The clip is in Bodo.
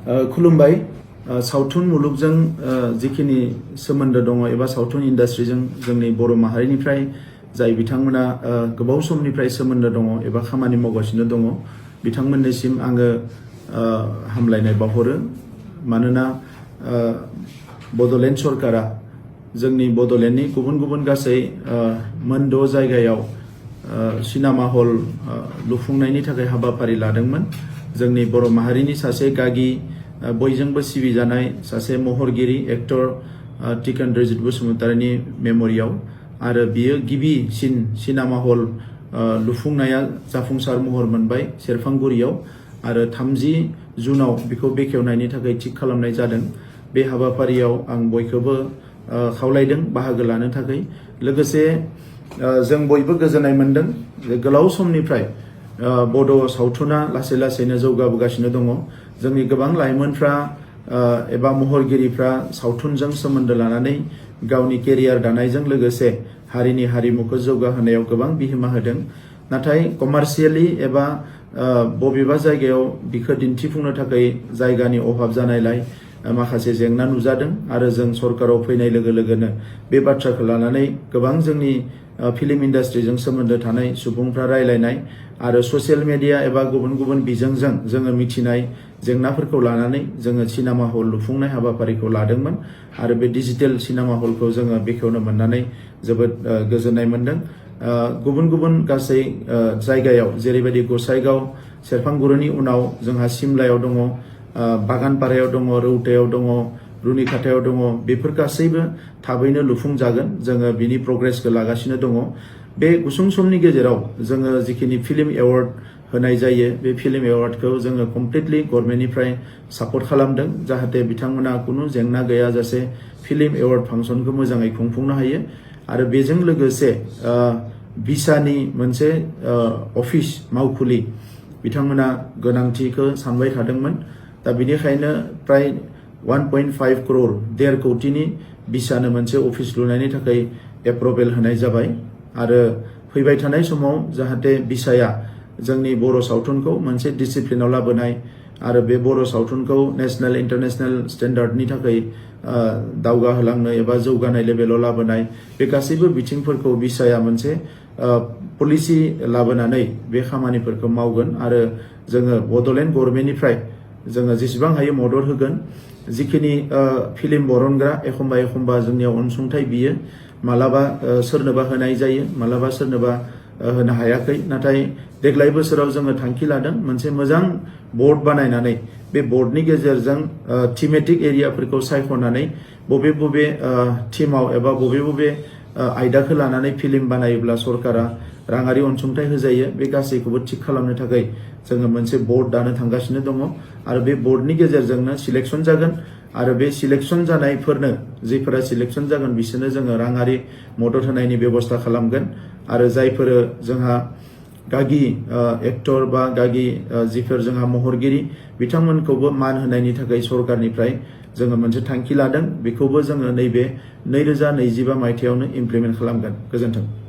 खुलुमबाय। सावथुन मुलुगजों जिखिनि सोमोन्दो दङ एबा सावथुन इन्डास्ट्रिजों जोंनि बर' माहारिनिफ्राय जाय बिथांमोना गोबाव समनिफ्राय सोमोन्दो दङ एबा खामानि मावगासिनो दङ बिथांमोननिसिम आङो हामलायनाय बावहरो। मानोना बड'लेण्ड सरकारा जोंनि बड'लेण्डनि गुबुन गुबुन गासै मोन 6 जायगायाव सिनेमा हल लुफुंनायनि थाखाय हाबाफारि लादोंमोन। जोंनि बर' माहारिनि सासे गागि बयजोंबो सिबिजानाय सासे महरगिरि एक्टर टिकेन्द्रजित बसुमतारीनि मेम'रियाव आरो बियो गिबिसिन सिनेमा हल लुफुंनाया जाफुंसार महर मोनबाय सेरफांगुरियाव आरो 30 जुनाव बेखौ बेखेवनायनि थाखाय थिक खालामनाय जादों। बे हाबाफारियाव आं बयखौबो खावलायदों बाहागो लानो थाखाय। लोगोसे जों बयबो गोजोननाय मोनदों जे गोलाव समनिफ्राय बड' सावथुना लासै लासैनो जौगाबोगासिनो दङ। जोंनि गोबां लाइमोनफ्रा एबा महरगिरिफ्रा सावथुनजों सोमोन्दो लानानै गावनि केरियार दानायजों लोगोसे हारिनि हारिमुखौ जौगाहोनायाव गोबां बिहोमा होदों। नाथाय कमार्शियेलि एबा बबेबा जायगायाव बिखौ दिन्थिफुंनो थाखाय जायगानि अभाब जानायलाय माखासे जेंना नुजादों आरो जों सरकाराव फैनाय लोगो लोगोनो बे बाथ्राखौ लानानै गोबां जोंनि फिल्म इन्डास्ट्रिजों सोमोन्दो थानाय सुबुंफ्रा रायलायनाय आरो ससियेल मिडिया एबा गुबुन गुबुन बिजोंजों जोङो मिथिनाय जेंनाफोरखौ लानानै जोङो सिनेमा हल लुफुंनाय हाबाफारिखौ लादोंमोन आरो बे डिजिटेल सिनेमा हलखौ जोङो बेखेवनो मोननानै जोबोद गोजोननाय मोनदों। गुबुन गुबुन गासै जायगायाव जेरैबायदि गसाइगाव सेरफांगुरिनि उनाव जोंहा सिमलायाव दङ, बागानपारायाव दङ, रौतायाव दङ, रुनिखाथायाव दङ। बेफोर गासैबो थाबैनो लुफुंजागोन। जोङो बिनि प्रग्रेसखौ लागासिनो दङ। बे गुसुं समनि गेजेराव जोङो जिखिनि फिल्म एवार्ड होनाय जायो बे फिल्म एवार्डखौ जोङो कमप्लिटलि गभर्नमेन्टनिफ्राय सापर्ट खालामदों जाहाथे बिथांमोना खुनु जेंना गैयाजासे फिल्म एवार्ड फांसनखौ मोजाङै खुंफुंनो हायो। आरो बेजों लोगोसे भिसानि मोनसे अफिस मावखुलि बिथांमोना गोनांथिखौ सानबाय थादोंमोन। दा बिनिखायनो प्राय 1.5 करोड़ 1.5 कोटिनि भिसानो मोनसे अफिस लुनायनि थाखाय एप्रुभेल होनाय जाबाय आरो फैबाय थानाय समाव जाहाथे भिसाया जोंनि बर' सावथुनखौ मोनसे डिसिप्लिनाव लाबोनाय आरो बे बर' सावथुनखौ नेशनेल इन्टारनेशनेल स्टेन्डार्डनि थाखाय दावगाहोलांनो एबा जौगानाय लेभेलाव लाबोनाय बे गासैबो बिथिंफोरखौ भिसाया मोनसे पलिसि लाबोनानै बे खामानिफोरखौ मावगोन आरो जोङो बड'लेण्ड गभर्नमेन्टनिफ्राय जोङो जेसेबां हायो मदद होगोन। जिखिनि फिल्म बरनग्रा एखम्बा जोंनियाव अनसुंथाइ बियो मालाबा सोरनोबा होनाय जायो मालाबा सोरनोबा होनो हायाखै। नाथाय देग्लाय बोसोराव जोङो थांखि लादों मोनसे मोजां बर्ड बानायनानै बे बर्डनि गेजेरजों थीमेटिक एरियाफोरखौ सायख'नानै बबे थीमाव एबा बबे आयदाखौ लानानै फिल्म बानायोब्ला सरकारा राङारि अनसुंथाइ होजायो बे गासैखौबो थिक खालामनो थाखाय जोङो मोनसे बर्ड दानो थांगासिनो दङ आरो बे बर्डनि गेजेरजोंनो सिलेक्सन जागोन आरो बे सिलेक्सन जानायफोरनो जायफोरा सिलेक्सन जागोन बिसोरनो जोङो राङारि मदद होनायनि बेबस्था खालामगोन आरो जायफोर जोंहा गागि एक्टर बा गागि जिफोर जोंहा महरगिरि बिथांमोनखौबो मान होनायनि थाखाय सरकारनिफ्राय जोङो मोनसे थांखि लादों। बेखौबो जोङो नैबे 2025 मायथाइयावनो इमप्लिमेन्ट खालामगोन। गोजोन्थों।